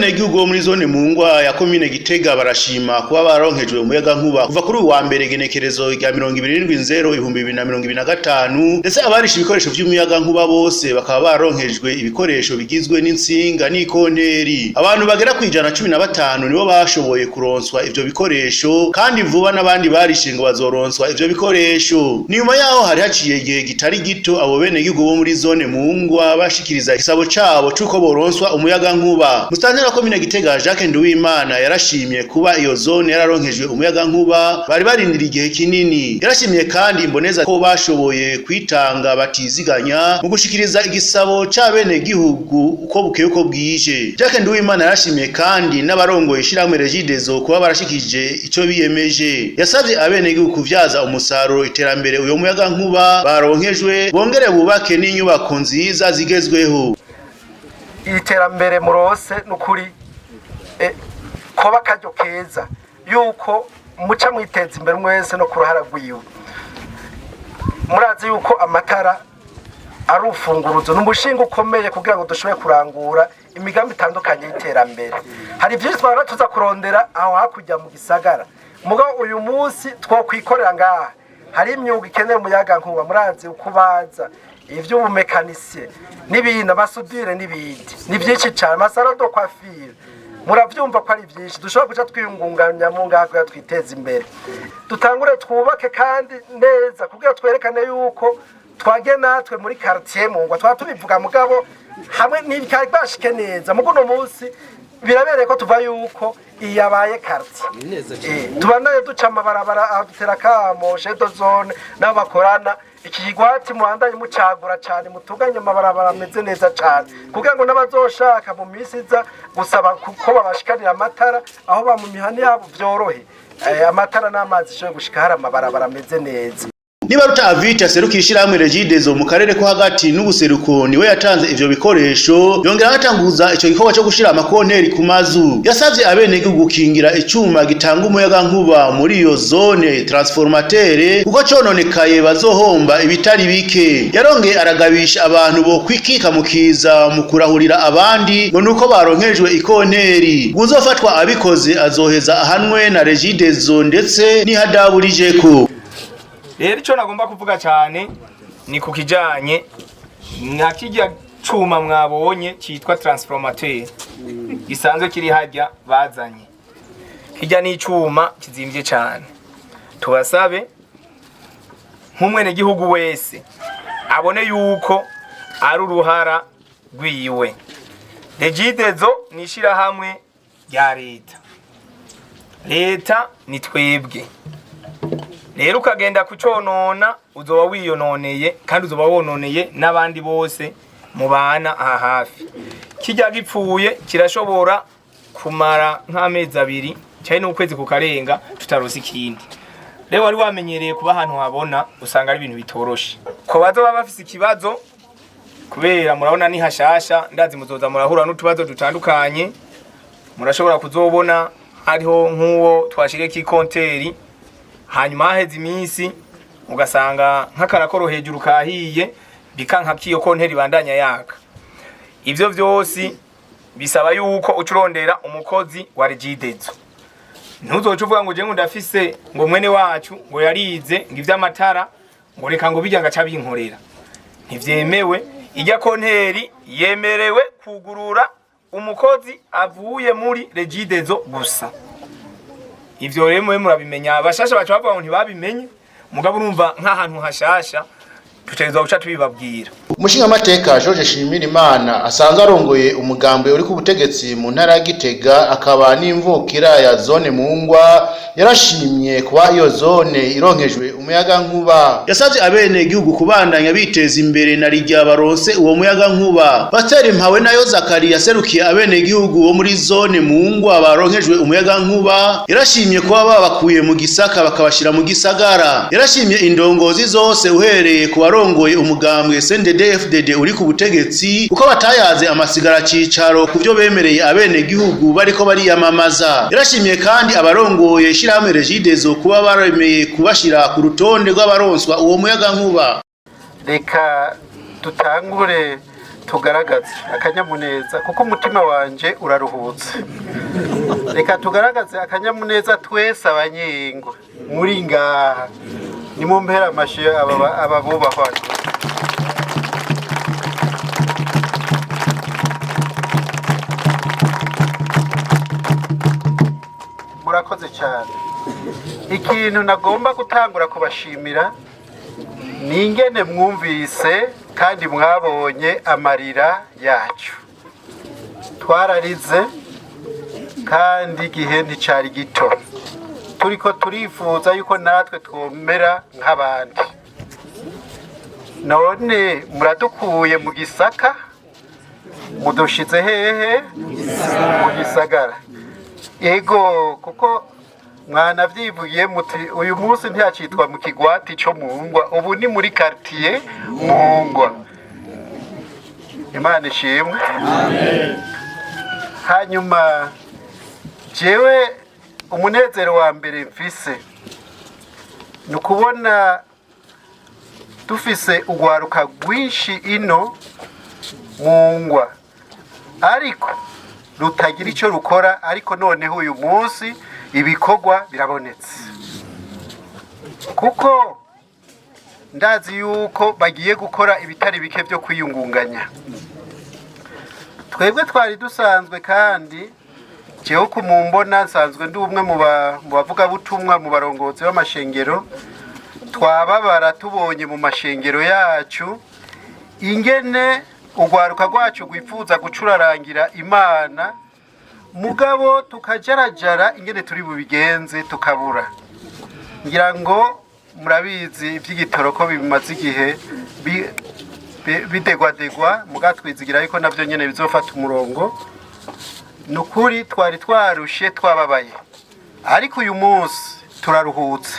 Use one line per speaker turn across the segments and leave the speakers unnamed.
Abenegihugu bo muri zone Mungwa ya komine Gitega barashima kuba baronkejwe umuyagankuba kuva kuri uyu wa mbere, igenekerezo rya 27.0.2025, ndetse abarisha ibikoresho vy'umuyagankuba bose bakaba baronkejwe ibikoresho bigizwe n'intsinga n'ikonteri. Abantu bagera ku 115 nibo bashoboye kuronswa ivyo bikoresho, kandi vuba n'abandi barishe ngo bazoronswa ivyo bikoresho. Nyuma yaho hari haciye igihe kitari gito abo benegihugu bo muri zone Mungwa bashikiriza igisabo cabo c'uko boronswa umuyagankuba. Musitanteri wa komine Gitega, Jacques Nduwimana, yarashimye kuba iyo zone yararonkejwe umuyagankuba bari barindira igihe kinini. Yarashimye kandi imboneza ko bashoboye kwitanga batiziganya mu gushikiriza igisabo c'abenegihugu uko bukeye uko bwije. Jacques Nduwimana yarashimye kandi n'abarongoye ishirahamwe Regideso kuba barashikije ico biyemeje. Yasavye abenegihugu kuvyaza umusaruro iterambere uyo muyagankuba baronkejwe, bongere bubake n'inyubako nziza zigezweho.
Iterambere murose nukuri koba akaryo keza yuko muca mwiteza imbere mwese no kuruhara rwiwe. Murazi yuko amatara ari urufunguruzo, ni umushinga ukomeye kugira ngo dushobore kurangura imigambi itandukanye y'iterambere. Hari byinshi twahora tuza kurondera aho hakurya mu gisagara, mugabo uyu munsi twokwikorera ngaha. Hari imyuga ikenera umuyagankuba, murazi ukubaza, ivy'ubumekanisiye n'ibindi, amasudire n'ibindi, ni byinshi cyane, ama salons de coiffure, muravyumva ko ari byinshi dushobora guca twiyungunganya mu ngaha kugira twiteze imbere. Dutangure twubake kandi neza kugira twerekane yuko twagiye natwe muri quartier Mungwa. Twaba tubivuga, mugabo hamwe ntibikari bashike neza. Mugo uno munsi birabereye ko tuva yuko iyi yabaye quartier. Tubandanye duca amabarabara, aho dutera kamo chef de zone n'abo bakorana iki kigwati, muhandanye mucagura cyane, mutunganye amabarabara ameze neza cyane, kugira ngo n'abazoshaka mu minsi iza gusaba ko babashikanira amatara aho ba mu mihana yabo vyorohe. Amatara n'amazi ishobore gushika hari amabarabara ameze neza.
Nibaruta Avita aserukiye ishirahamwe Regideso mu karere ko hagati n'ubuseruko niwe yatanze ivyo bikoresho, yongera atanguza ico gikorwa co gushira amakonteri ku mazu. Yasavye abenegihugu gukingira icuma gitanga umuyagankuba muri iyo zone, transformateur, kuko cononekaye bazohomba ibitari bike. Yarongeye aragabisha abantu bo kwikika mu kiza mu kurahurira abandi ngo nuko baronkejwe ikonteri. Uzofatwa abikoze azoheza ahanwe na Regideso ndetse n'ihadaburijeko.
Rero icyo nagomba kuvuga cyane ni ku kijanye na kirya cuma mwabonye cyitwa transformateur gisanzwe kiri hajya bazanye. Kirya ni icuma kizimbye cyane. Tubasabe nk'umwenegihugu wese abone yuko ari uruhara rwiwe. Regideso ni ishirahamwe rya leta, leta ni twebwe. Rero ukagenda kuconona uzoba wiyononeye kandi uzoba wononeye n'abandi bose mubana aha hafi. Kijya gipfuye kirashobora kumara nk'amezi 2 cyane n'ukwezi kukarenga tutarose ikindi. Rero wari wamenyereye kuba ahantu habona, usanga ari ibintu bitoroshe ko bazoba bafise ikibazo, kubera murabona ni hashasha. Ndazi muzoza murahura n'utubazo dutandukanye. Murashobora kuzobona hariho nk'uwo twashireko ikonteri, hanyuma haheze iminsi ugasanga nk'akarakoro hejuru kahiye, bikanka k'iyo konteri bandanya yaka. Ivyo vyose bisaba yuko uca urondera umukozi wa Regideso. Ntuzoca uvuga ngo je ngo ndafise ngo mwene wacu ngo yarize ngo ivy'amatara, ngo reka ngo bijya ngaca binkorera. Ntivyemewe. Ijya konteri yemerewe kugurura umukozi avuye muri Regideso gusa. Ivyo rero mwe murabimenya. Abashasha baca bavuga ngo ntibabimenye, mugabo urumva nk'ahantu hashasha dutegerezwa guca tubibabwira.
Umushingamateka George Shimirimana asanzwe arongoye umugambi uri ku butegetsi mu ntara ya Gitega, akaba n'imvukira ya zone Mungwa, yarashimye kuba iyo zone ironkejwe umuyagankuba. Yasavye abenegihugu kubandanya biteza imbere na rirya baronse uwo muyagankuba. Pasiteri Mpawe nayo Zakari yaserukiye abenegihugu bo muri zone Mungwa baronkejwe umuyagankuba, yarashimye kuba babakuye mu gisaka bakabashira mu gisagara. Yarashimye indongozi zose, uhereye ku barongoye umugambwe CNDD-FDD uri ku butegetsi, kuko batayaze amasigara cicaro ku vyo bemereye abenegihugu bariko bariyamamaza. Yarashimiye kandi abarongoye ishirahamwe Regideso kuba baremeye kubashira ku rutonde rw'abaronswa uwo muyagankuba.
Reka dutangure
Tugaragaze akanyamuneza, kuko umutima wanje uraruhutse. Reka tugaragaze akanyamuneza twese abanyengwa muri ngaha. Nimumpera amashi aba bubahwa. Murakoze cyane. Ikintu nagomba gutangura kubashimira ni ingene mwumvise kandi mwabonye amarira yacu. Twararize, kandi igihe nticari gito turiko turifuza yuko natwe twomera nk'abandi. None muradukuye mu gisaka, mudushize hehe? Mu gisagara. Ego, kuko mwanavyivugiye muti uyu munsi ntiyacitwa mu kigwati co mu Ngwa, ubu ni muri quartier mu Ngwa. Imana ishimwe. Hanyuma jewe umunezero wa mbere mfise ni ukubona dufise urwaruka rwinshi ino mu Ngwa, ariko rutagira icyo rukora. Ariko noneho uyu munsi ibikorwa birabonetse, kuko ndazi yuko bagiye gukora ibitari bike byo kwiyungunganya. Twebwe twari dusanzwe, kandi jewe kumumbona nsanzwe ndi umwe mu bavugabutumwa, mu barongozi b'amashengero. Twababara tubonye mu mashengero yacu ingene urwaruka rwacu rwifuza gucurarangira Imana, mugabo tukajarajara ingene turi bubigenze tukabura. Ngira ngo murabizi iby'igitoro ko bimaze igihe bidegwadegwa, mugatwizigira yuko navyo nyene bizofata umurongo. Ni ukuri twari twarushe, twababaye, ariko uyu munsi turaruhutse.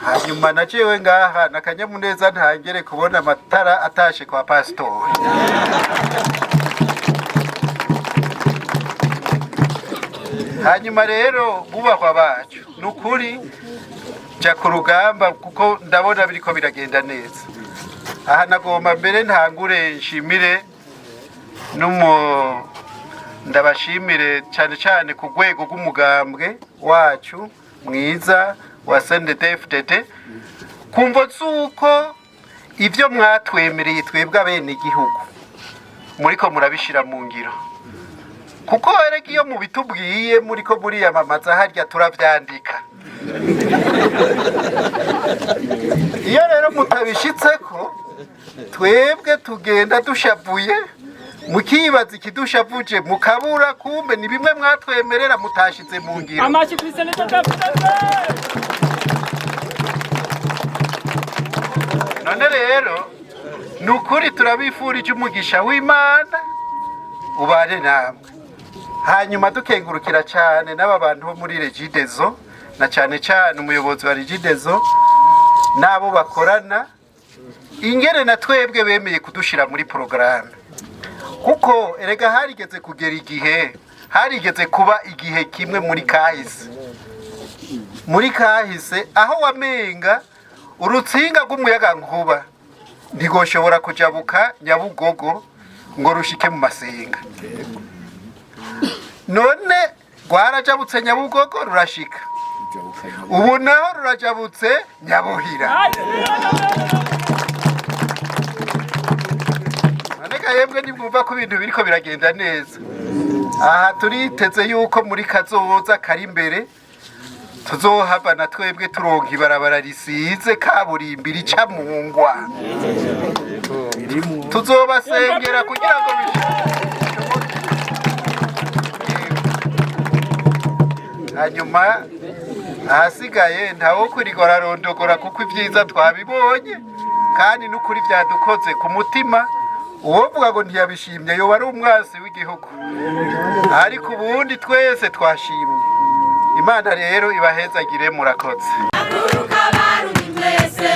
Hanyuma na jewe ngaha nakanyamuneza ntangere kubona amatara atashe kwa pasitori. Hanyuma rero, bubahwa bacu, ni ukuri jya ku rugamba, kuko ndabona biriko biragenda neza. Aha nagomba mbere ntangure nshimire n'umu ndabashimire cyane cyane ku rwego rw'umugambwe wacu mwiza wa CNDD-FDD, kumvo z'uko ibyo mwatwemereye twebwe abenegihugu muriko murabishira mu ngiro, kuko erega iyo mubitubwiye muriko muriyamamaza harya turavyandika. Iyo rero mutabishitseko, twebwe tugenda dushavuye, mukibaza ikidushavuje mukabura, kumbe ni bimwe mwatwemerera mutashize mu ngiro.
Amashyi kuri CNDD-FDD!
None rero ni ukuri turabifurije umugisha w'Imana ubane namwe. Hanyuma dukengurukira cyane n'aba bantu bo muri Regideso, na cyane cyane umuyobozi wa Regideso n'abo bakorana, ingene na twebwe bemeye kudushira muri porogaramu, kuko erega harigeze kugera igihe, harigeze kuba igihe kimwe muri kahise aho wamenga urutsinga rw'umuyaga nkuba ntigoshobora kujabuka Nyabugogo ngo rushike mu Masenga. None rwarajabutse Nyabugogo rurashika, ubu naho rurajabutse Nyabuhira. None yemwe, nimwumva ko ibintu biriko biragenda neza. Aha turiteze yuko muri kazoza kari imbere tuzohava na twebwe turonka ibarabara risize kaburimbi rica mu Ngwa. Tuzobasengera kugira ngo bishoboke. Hanyuma ahasigaye ntawo kwirirwa ararondogora, kuko ibyiza twabibonye, kandi n'ukuri byadukoze ku mutima. Uwovuga ngo ntiyabishimye yoba ari umwasi w'igihugu, ariko ubundi twese twashimye. Imana rero ibahezagire. Murakoze.
Haguruka Barundi mwese.